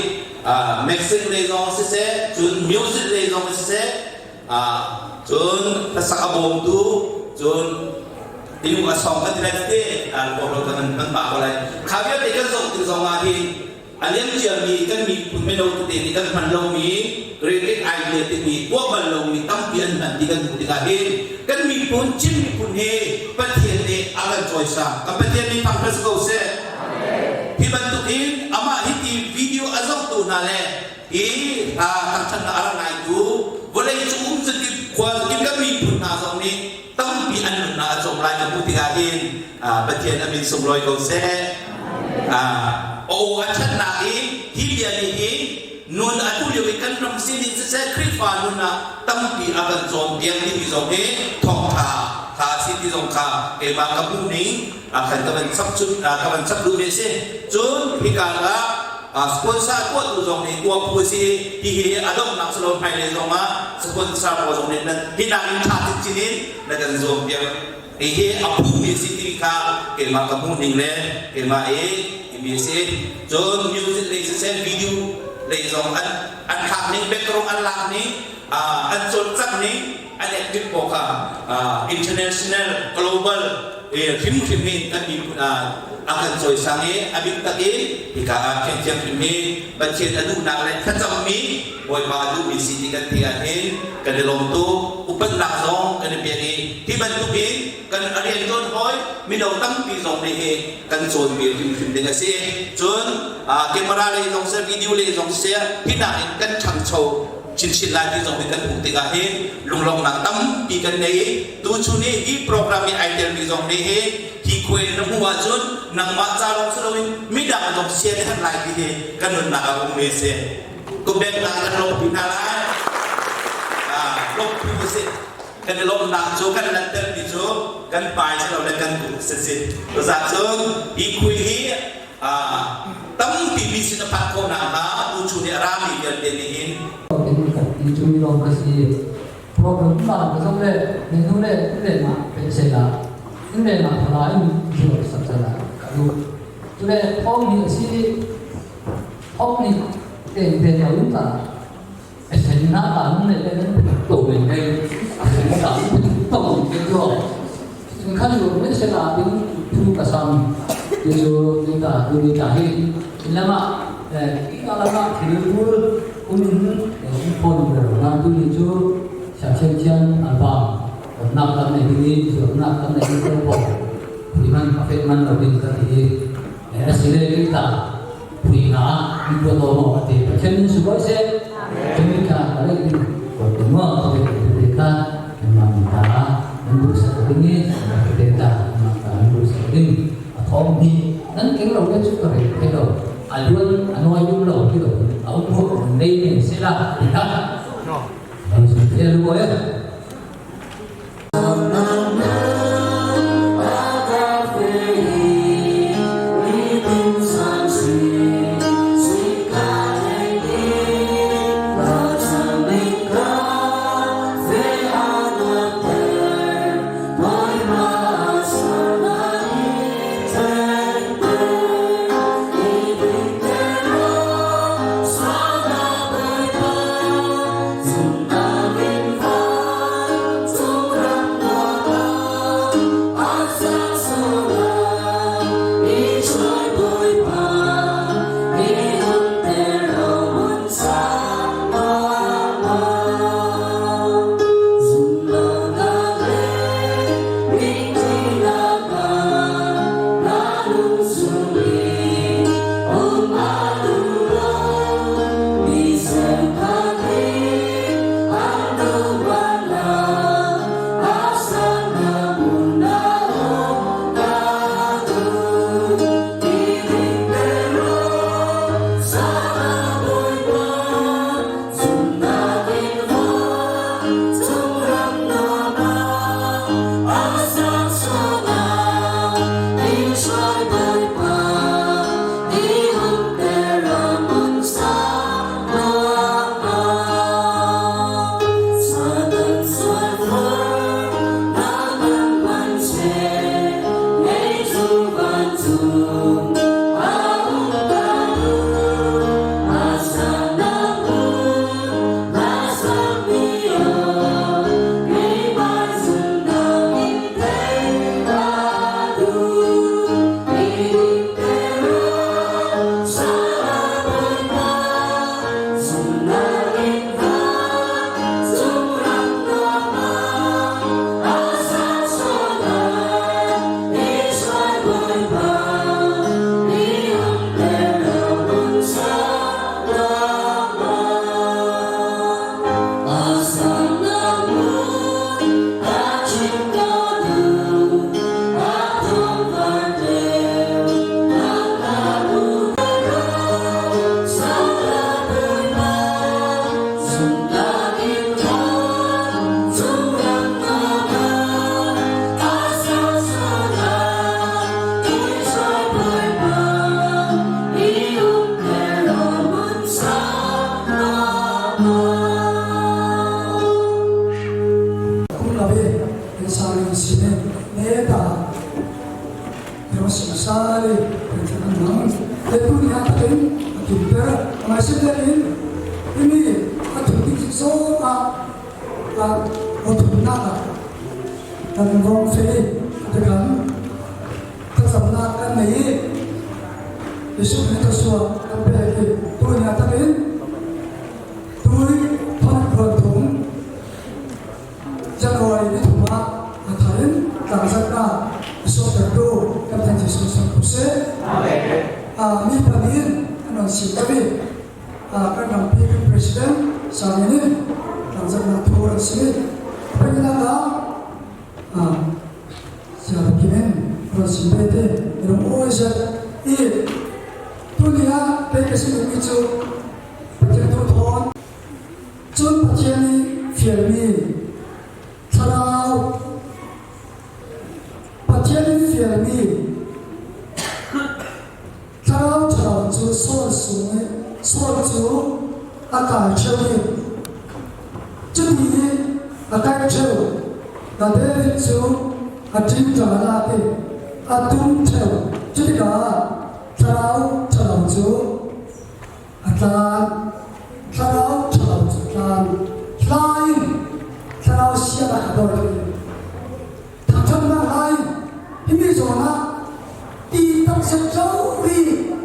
aa, magazine lei zong a si seh, cun music lei zong a si seh, aa, cun hlasak a bawmtu, cun inn a sawng kan ti lai tete, aa, kawhlo kan hman pah ko lai. Kha vialte kan zoh ti zongah hin, a liamcia mi kan miphun mino tete nih kan hman lomi, creative idea timi, tuah bal lomi tampi an hman ti kan hmuh tikah hin, kan miphun, Chin miphun hi Pathian nih a kan cawisang. Kan Pathian nih thangṭhat si ko seh. Hi bantukin amah hiti video a zohtu hna le hi, aa, thangṭhatnak a rak ngaitu vawlei cung um zakim, khua zakim kan miphun hna zong nih tampi an nunnak a cawm lai ka hmuh tikah hin, aa, Pathian a min sunglawi ko seh. Aa, aw, a ṭhatnak i hi bia nih hi nun a tu lio i kan ram sinin siseh, Khrihfa nun ah tampi a kan cawnpiak timi zong hi thawngṭha hla si ti zong kha keimah ka hmuh ning, aa, khan ka van chap cu, aa, ka van chap duhmi a si. Cun hika ah, aa, sponsor tuahtu zong nih tuah phu a si. Hihi a donghnak si lo, hmailei zongah sponsor pawl zong nih nan hi nakin ṭha cingcin in na kan zuampiak. Hihi a phumi a si timi kha keimah ka hmuh ning le keimah i, i mi a si. Cun music lei siseh, video lei zong an, an thlak ning, background an lak ning, aa, an cawlcang ning, an active pawl kha, aa, international, global, eh, hrimhrim in kan miphun, aa, a kan cawisang i a bik takin hika ah thiangthiam hrim hi Pathian a duhnak le thlacammi Bawipa a duhmi si ti kan theih ah hin kan i lawm tuk. Upatnak zong kan i piak i, hi bantukin kan a rian ṭuan hawi mino tampi zong nih hi kan cawnpiak hrimhrim ding a si. Cun, aa, camera lei zong siseh, video lei zong siseh, hi nakin kan ṭhangcho chinchin lai ti zong hi kan hmuh tikah hin lunglawmhnak tampi kan ngei i, tuchun i hi program i aa telmi zong nih hi, hi khuai na hmuh ahcun nangmah ca lawng si loin midang zong siaherh lai ti hi kan nunnak a ummi a si. Kum bek hna kan lawmhpi hna lai. Aa, lawmhpi a si. Kan i lawmhnak cu kan lantermi cu kan pai si lo le kan duh a si. Cucaah cun hi khui hi, aa, tampi mi sin a phanh khawh nakhnga tuchun i a rami vialte nih hin. Kan ti cu mi lawng ka si. Problem hna ka zong le, menu le, in le mah peh sehla, in le mah phala in zuar sak sehla ka duh. Cule thawng nih a si, thawng nih tengteng lo in ta. A sen hna ta nung le le nan to men ngai. A sen hna ta nung to men ngai jo. Kan lo men se la ding thu ka sam. Ti cu ni ta, tu ni ta hi. Lama, eh, ka lama thil bul um in, eh, phone lo na tu ni cu Siangthiang Thian album, nak tam nei ding i, nak tam nei ding ko ko. Hi man, a fek man lo ding ka ti hi. Eh, a si le ding ta, phui hna, mi ko to mo, a ti, Pathian min su bawi seh. Amen. Cumi ka, ka le ding, ko to mo, ko te, ko te ka, ma mi ta, min bu sa ding i, ko te ta, ma ka, min bu sa ding. A thawng hi, nan keng lo le cu ka rel thei lo. A luan, a nuai um lo, ti lo. A um ko, nei nei sila, ti ta. Nan su thei lo, eh. Those who sorry, and those who, they put me up again, I can bear, and I sit there in, in me, I can be so, uh, uh, what to not, and wrong faith, the gun, because I'm not, and me, Jesu Kristo suak kan pek hi. Tuni a takin, tui thon khuan thum, January ni thum ah a thah in tlangzakna a suaktertu kan Pathian Jesu suak ko seh. Amen. Ah, mi pahnih in an rawn sim lo hi. Ah, kan rampi kan president Sangin in tlangzakna thu an sim hi. Pahnih ah, ah, Sia Kim in rawn sim ve te, i rawng awi zet i. Tuni a pei ka sim hi chu Pathian thu thawn. Chun Pathian i fialmi thlarau, Pathian i fialmi thlarau ṭha lo chu Saul sung hi, Saul chu a kai ṭheuh hi. Chuti hi a kai ṭheuh, na David chu a ṭin ṭan a lak hi, a tum ṭheuh. Chutikah thlarau ṭha lo chu a tlan, thlarau ṭha lo chu a tlan. Hla in thlarau siatna a dawi thei. Thangṭhatna hla in himi zawnah ti taksa ṭo hi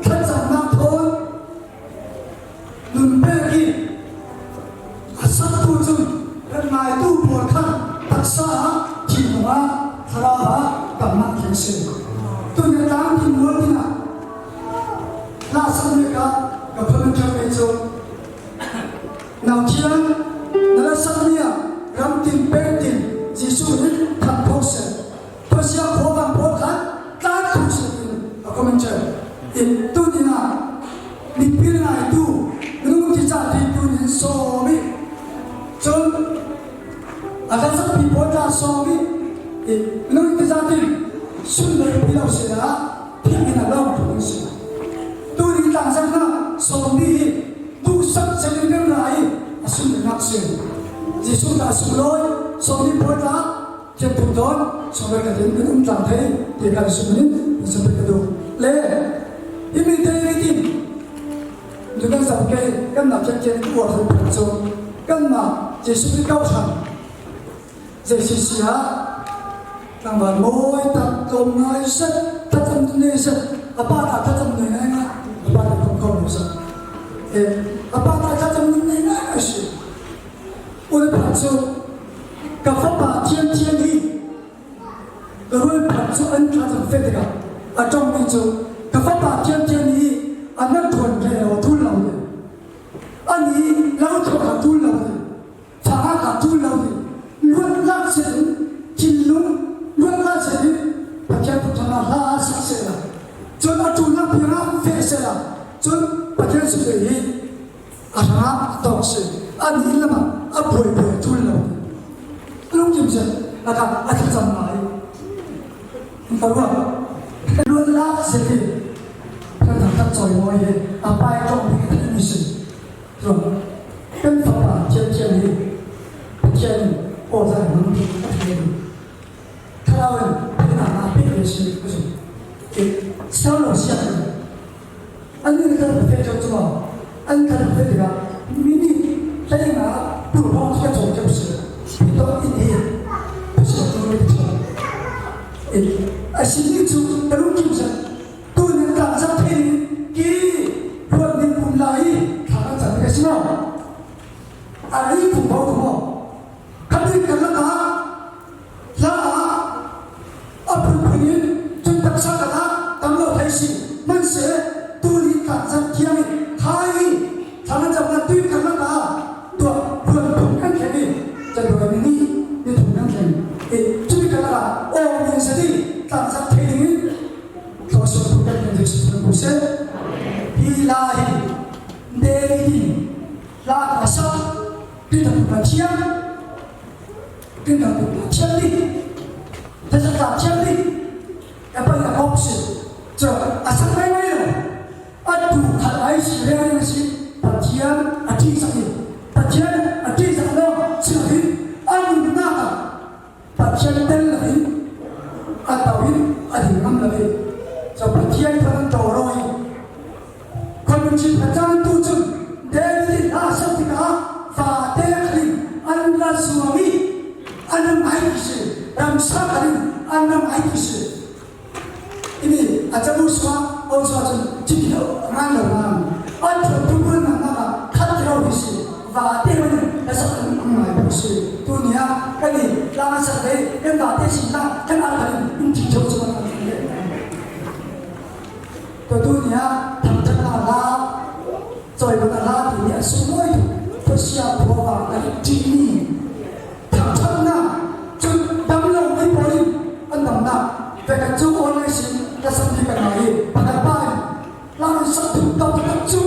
thlacamna thawn nun pek hi. A saktu chun kan ngaitu pawl khan taksa ah thinlung a thlarau a kan mak thei si. Tuni a tlang dinmual dinah hla sak mek a ka commentary chu, Nau thiang, na la sak mi ah ram tin peng tin Jesu in than phawk seh. Thusia khuavang pawl khan tlan thu seh in a commentary. In tuni a mipil ngaitu, minung ti zah tin tunin sawm hi. Chun a hla sak pi pawl tla sawm hi. In minung ti zah tin sun lo pi lo seh a, thim in a lawm thu seh. Tuni tlangzakna sawm hi hi. Duhsak zetin kan rai a sum le ngak sin. Jesu ta sum lawi, sawmli pawl ta, thianthum dawn, sawmli ka din kan um tlang thei, ti kan sum nin, kan sum ka duh. Le, himi te ni tin, dukan sa ke, kan na thian thian kuwa sa phat so, kan na Jesu Kristo kan J C C ah tlangval mawi tak, tlawmngai zet, thlacam nei zet, a pa ta thlacam nei ngai ngai, a pa ta khawm khawm lo zet. Eh, a pa ta thlacam nei ngai ngai si. Ule phat chu, ka fapa thiam thiam hi, ka ruai phat chu an thlacam fe tika, a ṭawng mi chu, ka fapa thiam thiam hi, a na thuan reh lo thul lo le. A ni lo thuan lo thul lo le. Fangah kha tul lo ni, luat lak se in, thinlung luat lak se in, Pathian thangṭhatna hla a sak sela, chun a ṭulna pianga feh sela, chun Pathian sukei hi a hrangah a tawk se, a ni lamah a buai buai a tul lo ni. A lungkim se, a ka, a thlacam lai. Ka ruah, luat lak se hi, ka thangṭhat chawi mawi hi, a pai tawk ni ka ni se. Chuan, kan fapa thiam thiam hi Pathian aw zan hmang hi a thiam. Thlarau in pheina a pek ve si ka zung. Ke, sau lo siak lo. An ni kan fe chau chu maw? An kan fe tika, minute hleinga pur hawng ka chau chau si. Pito i ti. Pisa tu mi chau. E, a si ni chu, ka lungkim sa. Tuni kan zak thei ni, ki ruat ni pum lai, thla kan zak ni ka si maw? A rei pum bo tu maw? Ka bik ka lak a, hla a, a phun phun in, chun taksa ka la, tam lo thei si, man se, tuni kan zak thiang in, thai in, thla kan zak na tui ka lak a, tua, ruat pum kan thei ni, zan ruat ni, ni thum kan thei. E, tui ka lak a, o, ni sa ni, kan zak thei ni, Thawhsawm put kan kan Jesu thun bu se. Hi la hi, David in la ka sa, pi ta put a thiam, pi ta put a thiam ni, ta sa ta thiam ni, ka pa na kop se. So, a sa mai mai lo. A tu khat ai si, re ai si, Pathian a ti sa ni, Pathian a ti sa lo, si hi, a mun na ka. Pathian tel lovin, a tauin, a ding ngam lovin. Pathian thawn an tawh rawi. Khualmim cin phat ciang tu cun David in hla a sak tikah vate khat in an la zuam i an rak ngai ti si. Ramsa khat in an rak ngai ti si. Himi a cabu sungah Joshua cun citi lo ngan lo hna. A ṭhuantu pawl naknak ah khat ti lo hi si. Vate hmanh in hla sak an ngai paoh si. Tuni ah kan i tlang a sak ve, kan vate sin hna kan ar khat in in ṭih ṭheo cu a kan ve. Tua tuni ah thangṭhatnak hla, cawinak hla timi a sunglawi tuk, Pasia khuavang a ṭihmi thangṭhatnak cun dam lomi pawl in an damnak ve kan cu online sin ka sakmi kan ngai i pakhat pa in hla an sak tuk taktak cu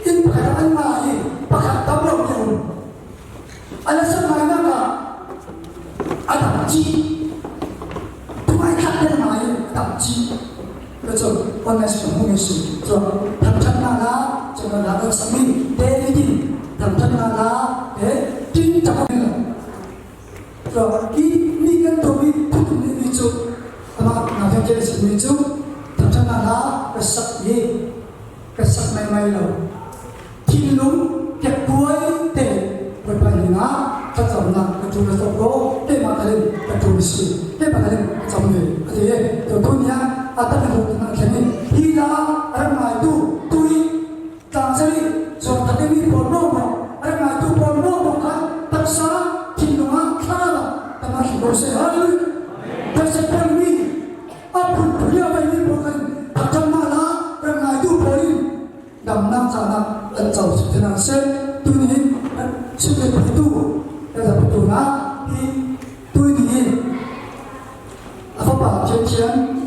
in pakhat an ngai i pakhat dam lomi a um. A lasak ngainak ah a dam cih, thungai khat le ngai a dam cih. Ka cu online kan hmu si. Cu thangṭhatnak hla, cu na hla ka sakmi David in thangṭhatnak hla he tin tak a cu i mi kan ṭawmi thutum nihmi cu amah na kan ken simi cu thangṭhatnak hla ka sak i ka sak maimai lo. Thinlung kekbuai te Bawipa hnenah ka camnak ka ṭul a tlawk ko, keimah khalin ka ṭul a si, keimah khalin ka cam ve, a ti. Tua tuni ah a tak duh nak thleng in hi la a rak ngaitu tui tlangzali zuar thak mi pawl maw maw, a rak ngaitu pawl maw maw kha taksa thinlung ah thla la tamah thli ko seh. Hallelujah. Pasian pawl mi a phunphun a veimi pawl khan thangṭhatnak hla rak ngaitu pawl in damnak cahnak an co ṭhit hna seh. Tuni hin an sutlet pitu, kan zapitu hna hi tuni hin a fapa thianthiam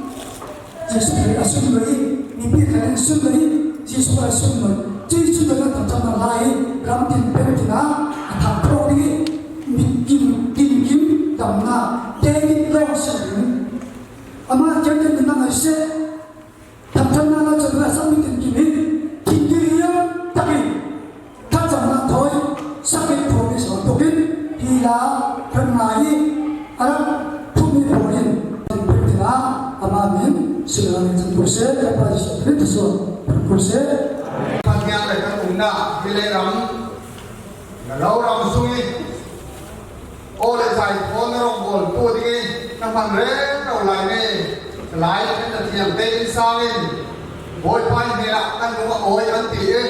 Jesuh Khrih a sunlawi, mipi khat in sunlawi, Jesuh a sunlawi. Jesuh sunlawi a thangṭhatnak hla hi ram tin peng tin ah a thang thawk ding i mi kim, kim, kim damnak David lawng si ding. Amah thianthiam in nang a si seh. Thangṭhatnak hla cun a sakmi tinkim hi thingkir liam takin thlacamnak thawi sakit thawi sawn tukin hi la rak ngai i a rak phunmi pawl in tinpek tikah amah min si lo ning cang ko seh, Bawipa Jesuh Khrih thluasuah pek ko seh. Pathian le kan umnak hi le ram, na lo ram sung i aw le zai thawn na rawk bawl tu ding i na hman rero lai mi, Lai Khen na thiang te in sang in Bawipa hnenah kan lung a awi an ti i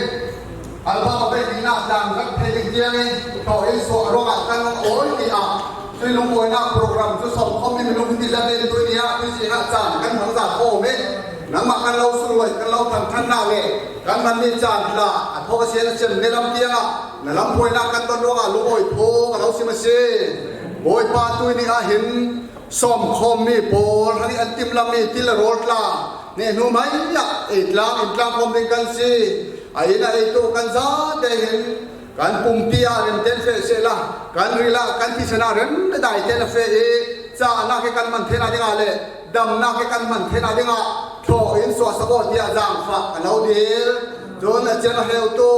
album a bei dingnak tlang rak thei ding tiang i thaw in suah ruangah kan lung a awi ti ah tui lungawinak program cu sawmkhawm in minung hi ti zat in tui ni ah tui zing ah caan kan hmang za kho mi nangmah kan lo sunluai kan lo thangṭhatnak le kan hmanmi caan hla a thawk a si a cem ni lam tiang ah Na lamhruainak kan ton ruangah lungawi phawng a lo sim a si. Bawipa, tui ni ah hin sawmkhawmmi pawl hrang i an timlammi til a rawl tla hnu hmai ah ei tlang in tlang khawm ding kan si. A inn ah ei tuah kan zate hin kan pumpi ah rem ten feh sehla kan ril ah kan thisen ah rem le dai ten a feh i cahnak hi kan man thei nading ah le damnak hi kan hman theihna dingah thaw in suahsak aw tiah zaangfah a lo dil. Cun a ciang a heutu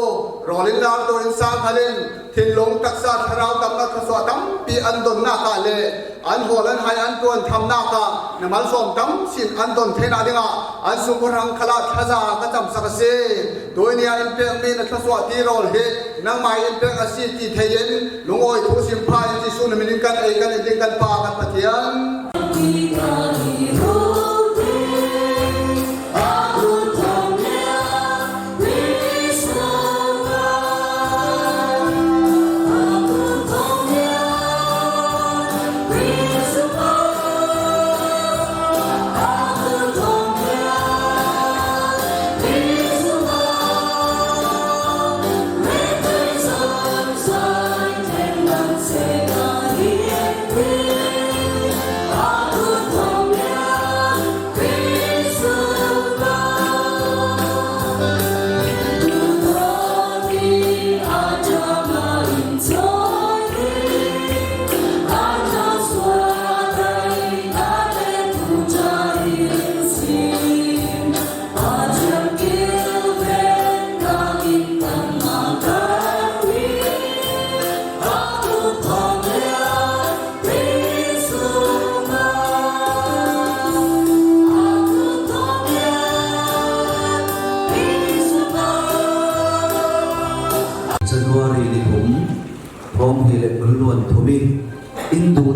rawl in laltu in sang halin thinlung taksa thlarau damnak thluasuah tampi an donnak ah le an hawl an hai an tuan thamnak ah na malsawm tam sin an don theihna dingah an sungkhuahrang khalah thlaza ka camsak a si. Tuini ah in pekmi na thluasuah ti rawl hi nangmah in pek a si ti thei in lungawi thu sim pha in Jesuh na min in kan ei kan in ding kan Pa kan Pathian.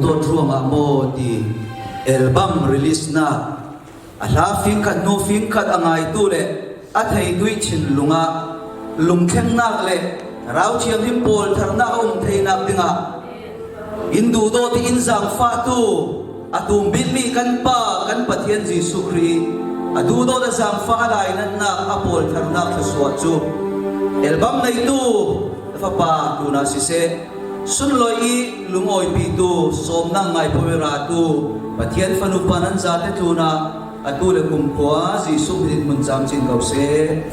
Tuan ruangah maw ti album release-nak a hla fingkhat hnu fingkhat a ngaitu le a theitui thinlungah lungthlengnak le Rau Thianghlim pawltharnak a um theinak dingah in duhdawt ih in zangfahtu a tumbitmi kan Pa kan Pathian Jesuh Khrih a duhdawt a zangfah a lainatnak a pawltharnak thluasuah cu album neitu na fapa tunah siseh, sunlawih ih lungawipitu sawmnak ngaipho ih ratu Pathian fanu pa nan zate tlunah atu le kumkhua Jesuh hmin in hmun camcin ko seh.